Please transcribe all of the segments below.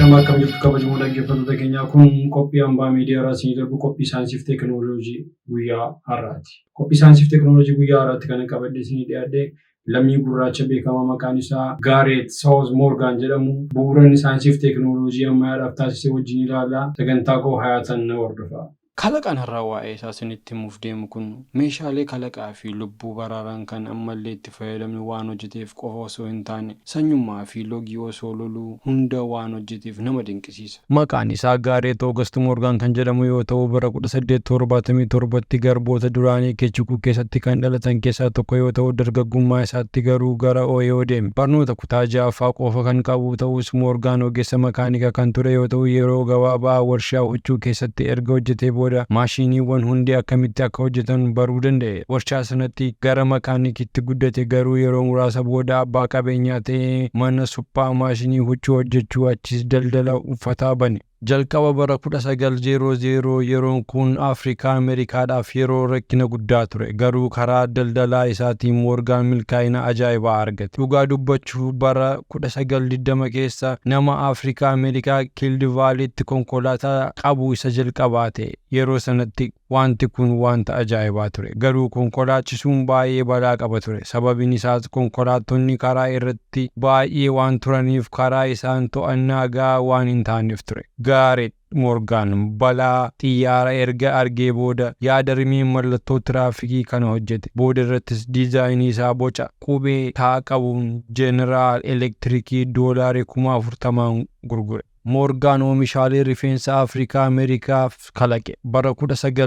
Ashama, akkam jirtu kabajamoo dhaggeeffattoota keenyaa? Kun qophii Hambaa Miidiyaa irraa isinii darbu, qophii saayinsii fi teekinooloojii guyyaa har'aati. Qophii saayinsii fi teekinooloojii guyyaa har'aatti kan qabadhee isinii dhiyaadhe lammii gurraacha beekamaa maqaan isaa Gaareet Saawuz Moorgaan jedhamu bu'uura inni saayinsii fi teekinooloojii ammayyaadhaaf taasise wajjin ilaalla. Sagantaa koo hayaatan na hordofa. Kalaqaan har'aa waa'ee isaa isinitti himuuf deemu kun meeshaalee kalaqaa fi lubbuu baraaran kan ammallee itti fayyadamnu waan hojjeteef qofa osoo hin taane, sanyummaa fi loogii osoo loluu hunda waan hojjeteef nama dinqisiisa. Maqaan isaa Gaareet Oogast Moorgaan kan jedhamu yoo ta'u, bara 1877tti garboota duraanii Kechukuu keessatti kan dhalatan keessaa tokko yoo ta'u, dargaggummaa isaatti garuu gara Ohio deeme. Barnoota kutaa ja'affaa qofa kan qabu ta'us, Moorgaan ogeessa makaanikaa kan ture yoo ta'u, yeroo gabaabaa warshaa huccuu keessatti erga hojjetee booda maashiniiwwan hundi akkamitti akka hojjetan baruu danda'e. Warshaa sanatti gara makaanikiitti guddate, garuu yeroo muraasa booda abbaa qabeenyaa ta'ee mana suphaa maashinii huccuu hojjechuu, achiis daldala uffataa bane. Jalqaba bara 1900 yeroon kun Afrikaa Ameerikaadhaaf yeroo rakkina guddaa ture. Garuu karaa daldalaa isaatiin Moorgaan milkaa'ina ajaa'ibaa argate. Dhugaa dubbachuuf, bara 1920 keessa nama Afrikaa Ameerikaa Kildivaalitti konkolaataa qabu isa jalqabaa ta'e. Yeroo sanatti wanti kun wanta ajaa'ibaa ture. Garuu konkolaachisuun baay'ee balaa qaba ture. Sababiin isaas konkolaattonni karaa irratti baay'ee waan turaniif karaa isaan to'annaa gahaa waan hin taaneef ture. Gaaret Moorgaan balaa xiyyaara erga argee booda yaada rimeen mallattoo tiraafikii kana hojjete. Booda irrattis diizaayinii isaa boca qubee taa qabuun Jeneraal Elektirikii doolaarii 40,000n gurgure. Moorgaan oomishaalee rifeensa Afrikaa Ameerikaaf kalaqe. Bara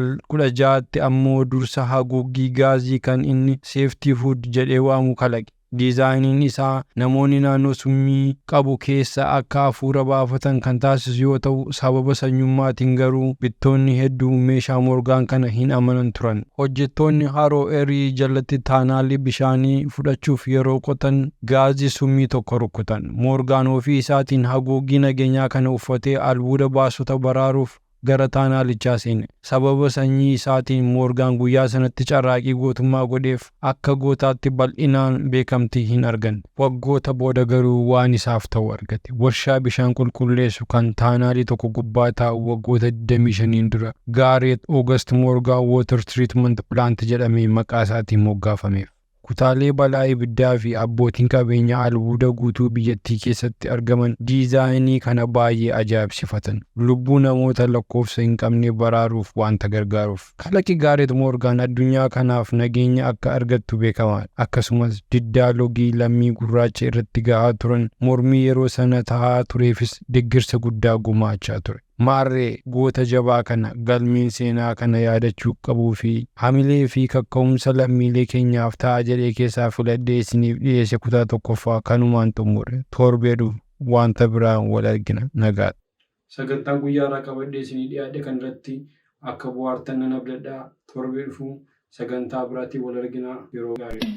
1916tti ammoo dursa haguuggii gaazii kan inni "safety hood" jedhee waamu kalaqe. Diizaayiniin isaa namoonni naannoo summii qabu keessa akka hafuura baafatan kan taasisu yoo ta'u, sababa sanyummaatiin garuu bittoonni hedduun meeshaa Moorgaan kana hin amanan turan. Hojjettoonni haroo Erii jalatti tunnelii bishaanii fudhachuuf yeroo qotan gaazii summii tokko rukutan. Moorgaan ofii isaatiin haguuggii nageenyaa kana uffatee albuuda baasota baraaruuf gara tunnelichaa seene. Sababa sanyii isaatiin Moorgaan guyyaa sanatti carraaqqii gootummaa godheef akka gootaatti bal'inaan beekamtii hin arganne. Waggoota booda garuu waan isaaf ta'u argate. Warshaa bishaan qulqulleessu kan tunnelii tokko gubbaa taa'u waggoota 25 dura Gaaret Oogast Moorgaan Water Treatment Plant jedhamee maqaa isaatiin moggaafameef. Kutaalee balaa ibiddaa fi abbootiin qabeenyaa albuuda guutuu biyyattii keessatti argaman diizaayinii kana baay'ee ajaa'ibsiifatan. Lubbuu namoota lakkoofsa hin qabne baraaruuf wanta gargaaruuf. Kalaqi Gaaret Moorgaan addunyaa kanaaf nageenya akka argattu beekamaadha. Akkasumas diddaa loogii lammii gurraacha irratti gahaa turan mormii yeroo sana ta'aa tureefis deeggarsa guddaa gumaachaa ture. Maarree, goota jabaa kana galmeen seenaa kana yaadachuu qabuu fi hamilee fi kakka'umsa lammiilee keenyaaf ta'a jedhee keessaa filadhee isiniif dhiyeesse kutaa tokkoffaa kanumaan xumure. Torbee dhufu wanta biraan wal argina. Nagaatti. Sagantaan guyyaa irraa qabadhee isinii dhiyaadhe kan irratti akka bohaartan nan abdadha. Torbee dhufu sagantaa biraatiin wal argina. Yeroo gaarii.